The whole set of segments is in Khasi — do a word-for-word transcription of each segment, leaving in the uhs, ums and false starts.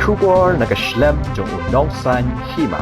Khubor na ka shlem jong u nongsaiñ hima.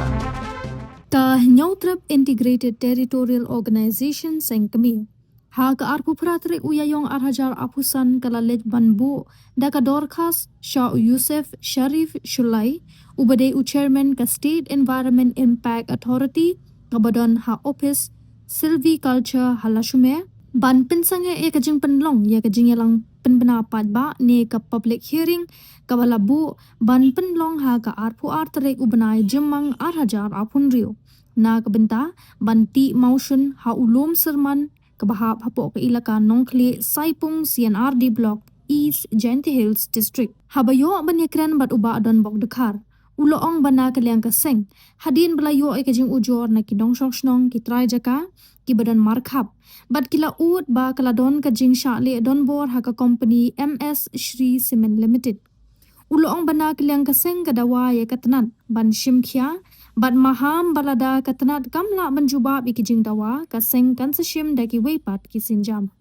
Ka Hynñiewtrep Integrated Territorial Organization Seng Kmie, ha ka arphew phra tarik u Ïaïong ar hajar arphew san ka la leit ban buh da ka dorkhas sha u Yusuf Sharif Shullai, uba dei u chairman ka State Environment Impact Authority, kaba don ha ophis Silviculture ha Lashmer, ban pynsangeh ïa ka jingpynlong ïa ka jingïalang pynbna paidbah ne ka public hearing kaba la buh ban pynlong ha ka arphew ar tarik u bnai Jymmang ar hajar arphew hynriew, na ka bynta ban tih mawshun ha u lum Syrman kaba hap hapoh ka ilaka Nongkhlieh, Saipung C and R D Block, East Jaintia Hills District. Haba ïoh ban ïakren bad u Bah Donbok Dkhar, u la ong ba na ka liang ka seng, hadien ba la ïoh ïa ka jingujor na ki nongshong shnong, ki trai jaka kiba don markhap, bad ki la ud ba ka la don ka jingshah leh donbor ha ka kompani M S Shree Cement Limited. U la ong ba na ka liang ka seng ka dawa ïa ka tnat ban shim khia, bad maham ba lada ka tnat kam lah ban jubab ïa ki jingdawa, ka seng kan sa shim da kiwei pat ki sienjam.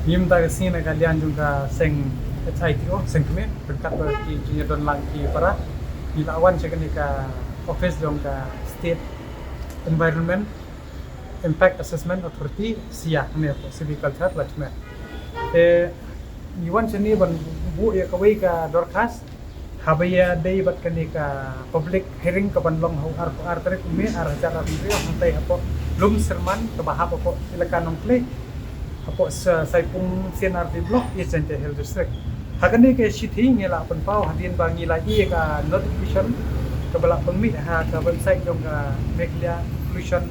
Ngim da ka sngi na ka liang jong ka seng H I T O, Seng Kmie, ryngkat bad ki jingïadon lang ki para, ngi la wan sha kane ka office jong ka State Environment Impact Assessment Authority, SIA, ne ko Silviculture Lashmer. Te ngi wan shane ban buh ïa kawei ka dorkhas, haba ïadei bad kane ka public hearing kaban long ha u arphew ar tarik u May ar hajar arphew hynriew, hangtai hapoh lum Syrman kaba hap hapoh ilaka Nongkhlieh, hapoh Sa-, Saipung C and R D Block, East Jaintia Hills District. Ha kane ka shithi ngi la pynpaw hadien ba ngi la ïoh ïa ka notification kaba la pynmih ha ka website jong ka Meghalaya Pollution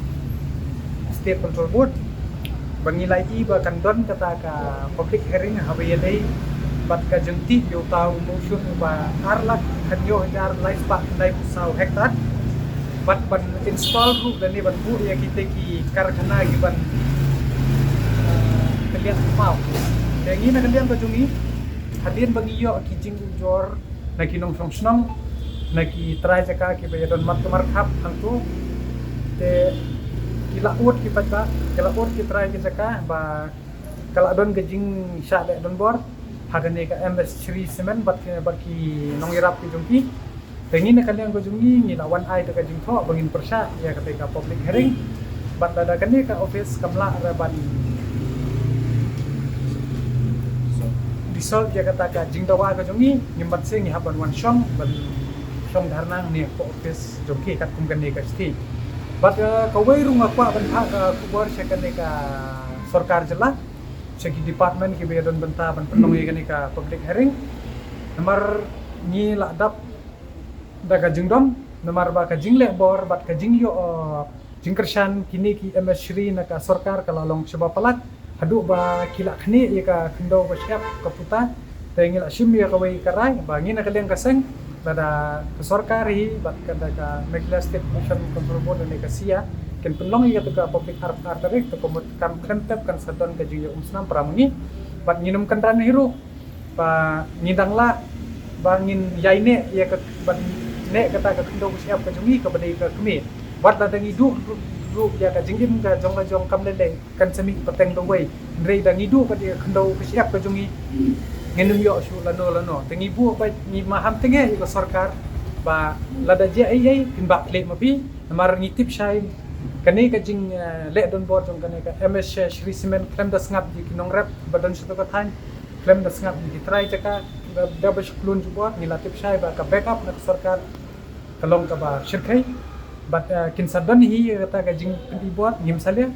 State Control Board, ba ngi la ïoh ba kan don kata ka public hearing haba ïadei bad ka jingtih ïa uta u mawshun uba ar lak khathynñiew hajar lai spah khyndai phew saw hektar, bad ban install ruh lane ban buh ïa kita ki karkhana kiban, eh, kylliat maw. Te ngi na ka liang ka jong ngi, hadien ba ngi ïoh ki jingujor na ki nongshong shnong, na ki trai jaka kiba ïadon mat ka markhap hangto, te ki la ud ki paidbah, ki la ud ki trai ki jaka ba ka la don ka jingshah leh donbor ha kane ka M S Shree Cement bad ki, bad ki nongïarap ki jong ki. Te ngi na ka liang ka jong ngi, ngi la wan ai da ka jingthoh ba ngin pyrshah ïa kata ka public hearing. Bad lada kane ka office kam lah re ban dissolve ïa kata ka jingdawa ka jong ngi, ngim pat sngewbha ban wan shong, ban shong dharna hangne ha office jong ki katkum kane ka shithi. Bad, eh, kawei ruh nga kwah ban phah ka khubor sha kane ka sorkar jylla, sha ki department kiba ïadon bynta ban pynlong ïa kane ka public hearing. Namar ngi la dap da ka jingdom, namar ba ka jingleh bor bad ka jingïoh, eh, jingkyrshan kine ki M S Shree na ka sorkar ka la long shibun palat, haduh ba ki la khnieh ïa ka khyndew ka shyiap ka puta. Te ngi la shim ïa kawei ka rai ba ngi na ka liang ka seng, lada ka sorkar hi bad ka, da ka Meghalaya State Pollution Control Board lane ka SIA kin pynlong ïa kata ka public hearing ar tarik, te ka mut kam khlem tep kan sa don ka jingïaumsnam para ma ngi. Bad ngin ym kynran hi ruh ba ngi dang lah ba ngin ïai neh ïa ka, ban neh kata ka khyndew ka shyiap ka jong ngi kaba dei ka kmie. Wat lada ngi duh ruh ïa ka jingim ka jong la jong kam lei lei kan sa mih pateng da uwei. Hynrei da ngi duh ka dei ka khyndew ka shyiap ka jong ngi, ngin ym ïoh shuh lano lano. Te ngi buh ba ngi maham tynge ïa ka sorkar ba lada jia ei ei kin bah khlieh ma phi. Namar ngi tip shai kane ka jing, eh, leh donbor jong kane ka M S Shree Cement khlem da sngap ïa ki nongrep ba don sha kata ka thaiñ, khlem da sngap ïa ki trai jaka da, da ba shu khlun jubor. Ngi la tip shai ba ka backup na ka sorkar ka long kaba shyrkhei. Bad, eh, kin sa don hi ïa kata ka jingpyni bor, ngim salia.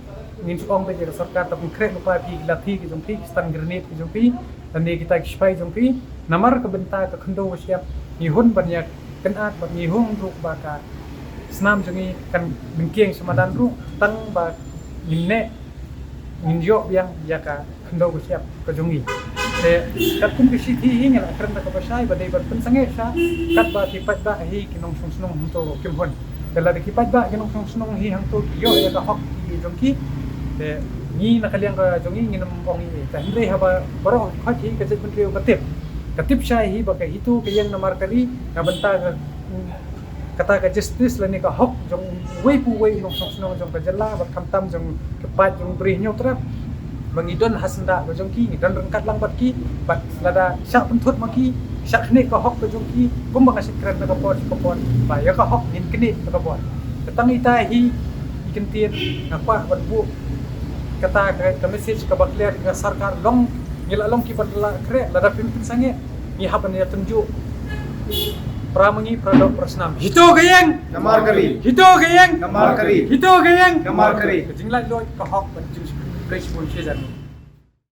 Ngin shu ong ba ïa ka sorkar ta pynkhreh lypa ïa ki lathi ki jong phi, ki stun grenade ki jong phi, lane kita ki shipai jong phi. Namar ka bynta ka khyndew ka shyiap, ngi hun ban ïa kynad bad ngi hun ruh ba ka snam jong ngi kan mynkhieng sha madan ruh tang ba ngin neh, ngin ïoh biang ïa ka khyndew ka shyiap ka jong ngi. Te katkum ka shithi hi ngi la kren da kaba shai ba dei ban pynsangeh sha katba ki paidbah hi ki nongshong shnong hangto kim hun. Te lada ki paidbah ki nongshong shnong hi hangto ki ïoh ïa ka hok ki jong ki, te ngi na ka liang ka jong ngi ngin ym ong ei ei. Te hynrei haba baroh khoit hi ka jaitbynriew ka tip, ka tip shai hi ba ka HITO ka ïeng na Markhari na bynta ka kata ka justice lane ka hok jong uwei pa uwei u nongshong shnong jong ka jylla bad khamtam jong ka paid jong u Bri Hynñiewtrep. Ba ngi don ha syndah ka jong ki, ngi don ryngkat lang bad ki, bad lada shah pynthut ma ki, Shah khniat ka hok ka jong ki, kumba nga shait kren na ka por sha ka por, ba ïa ka hok ngin khniat na ka por. Ka tang ita hi i kyntien nga kwah ban buh kata ka, ka message kaba clear ïa ka sorkar, long ngi la long kiba la khreh, lada phim pynsangeh ngi hap ban ïa tynjuh. Para ma ngi, para doh para snam, hito ka ïeng. Namar ka ri. Hito ka ïeng. Namar ka ri. Hito ka ïeng. Namar ka ri. Ka jinglaitluid ka hok ban jingshakri. Khublei shibun, shisien.